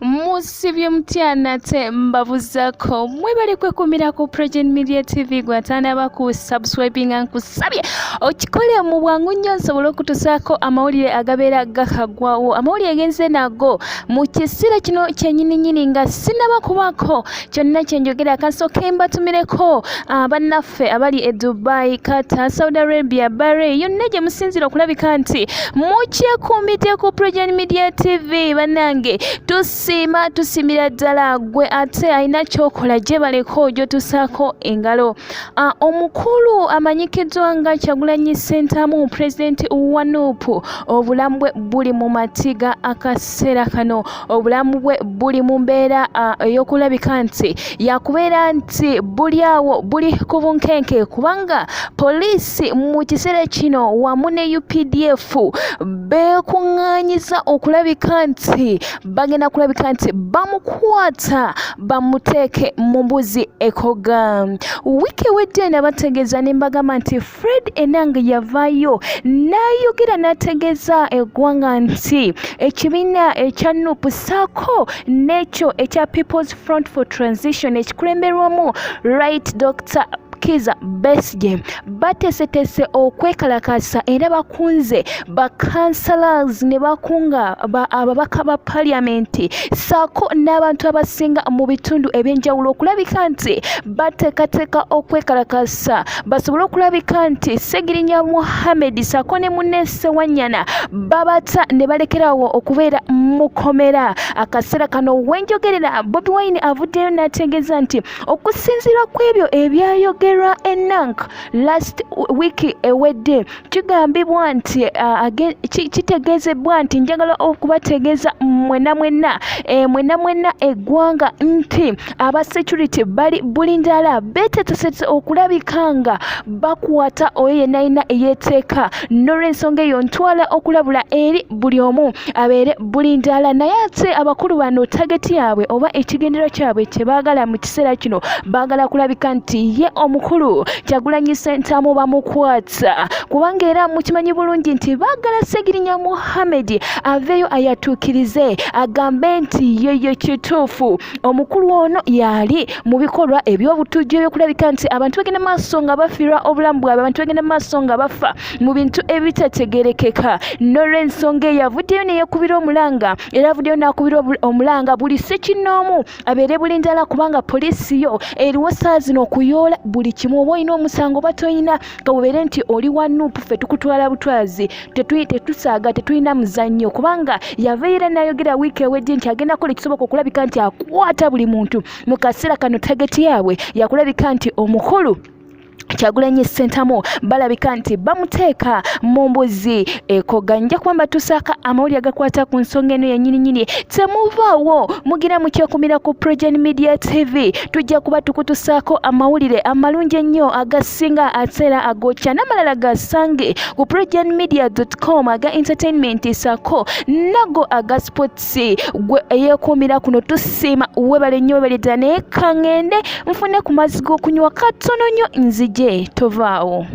Musibye mutya nate mbabuzako mwebale kwekumira ku Progen Media TV gwatanaba ku subscribinga nkusabye okikole mu bwangu nnyo nsobole okutusaako amawulire agabeera gakagwawo amawulire genze nago mu kiseera kino kyenyininyini nga sinaba kubaako kyonna kyenjogera kansooke mbatumireko bannaffe abali e Dubai, Qatar, Saudi Arabia, Bahrain yonna gye musinziira okulabika nti mukyekuumidde ku Progen Media TV. Bannange tusiima, tusiimira ddala gwe ate alina kyokola gyebaleko gyotusaako engalo. Omukulu amanyikiddwa nga Kyagulanyi Ssentamu, pulezidenti wa NUP, obulamu bwe buli mu matiga akaseera kano. Obulamu bwe buli mu mbeera ey'okulabika nti yakubeera nti buli awo buli ku bunkenke, kubanga poliisi mu kiseera kino wamu ne UPDF beekuŋŋaanyiza okulabika nti bagenda kulabika nti bamukwata bamuteeke mu mbuzi ekoga. Wiiki ewedde nabategeeza ne mbagamba nti Fred Enanga yavaayo n'ayogera n'ategeeza eggwanga nti ekibiina ekya NUP ssaako n'ekyo ekya People's Front for Transition ekikulemberwamu Right Dr. Kizza Besigye bateeseteese okwekalakaasa era bakunze ba councillors ne bakunga ababaka ba parliament ssaako n'abantu abasinga mu bitundu ebyenjawulo okulabika nti bateekateeka okwekalakaasa basobole okulabika nti Ssegirinya Muhammed ssaako ne munne Ssewanyana babata ne balekerawo okubeera mu kkomera. Akaseera kano wenjogerera Bobi Wine avuddeyo n'ategeeza nti okusinziira ku ebyo ebyayogerwa Enank last week ewedde, kigambibwa nti kitegeezebwa nti njagala okubategeeza mwenna mwenna mwenna mwenna eggwanga nti aba security bali bulindaala beeteeteese okulabika nga bakwata oyo yenna alina eyeeteeka. N'olw'ensonga eyo ntwala okulabula eri buli omu abeere bulindaala. Naye ate abakulu bano target yaabwe oba ekigendererwa kyabwe kye baagala mu kiseera kino, baagala kulabika nti ye omukulu Kyagulanyi Ssentamu bamukwata, kubanga era mukimanyi bulungi nti baagala Ssegirinya Muhammed aveeyo ayatuukirize agambe nti yeye kituufu omukulu ono yali mu bikolwa eby'obutujju ebyokulabika nti abantu bagenda maaso nga bafiirwa obulamu bwabwe, abantu bagenda maaso nga bafa mu bintu ebitategerekeka. N'olw'ensonga eyo avuddeyo ne yeekubira omulanga, era avuddeyo n'akubira omulanga buli ssekinnoomu abeere bulindaala, kubanga poliisi yo eriwo saa zino okuyoola buli kimu. Oba olina omusango oba toyina, kabubeere nti oli wa NUP, ffe tukutwala butwazi, tetusaaga, tetulina muzannyo, kubanga yava era n'ayogera wiiki ewedde nti agenda kukola ekisoboka okulabika nti akwata buli muntu. Mu kaseera kano target yaabwe yakulabika nti omukulu Kyagulanyi Ssentamu balabika nti bamuteeka mu mbuzi ekoga. Nja kuba mbatuusaako amawulire agakwata ku nsonga eno yennyini nyini. Temuvaawo, mugira mukyekumira ku Progen Media TV, tujja kuba tukutusaako amawulire amalungi ennyo agasinga ate era agokya n'amalala gasange ku progenmedia.com aga entertainment ssaako nago aga sports. Gwe eyeekuumira kuno tusiima, webale nnyo, webale ddala. Naye kaŋŋende nfune ku mazzi g'okunywa katono nnyo nzije, tovaawo.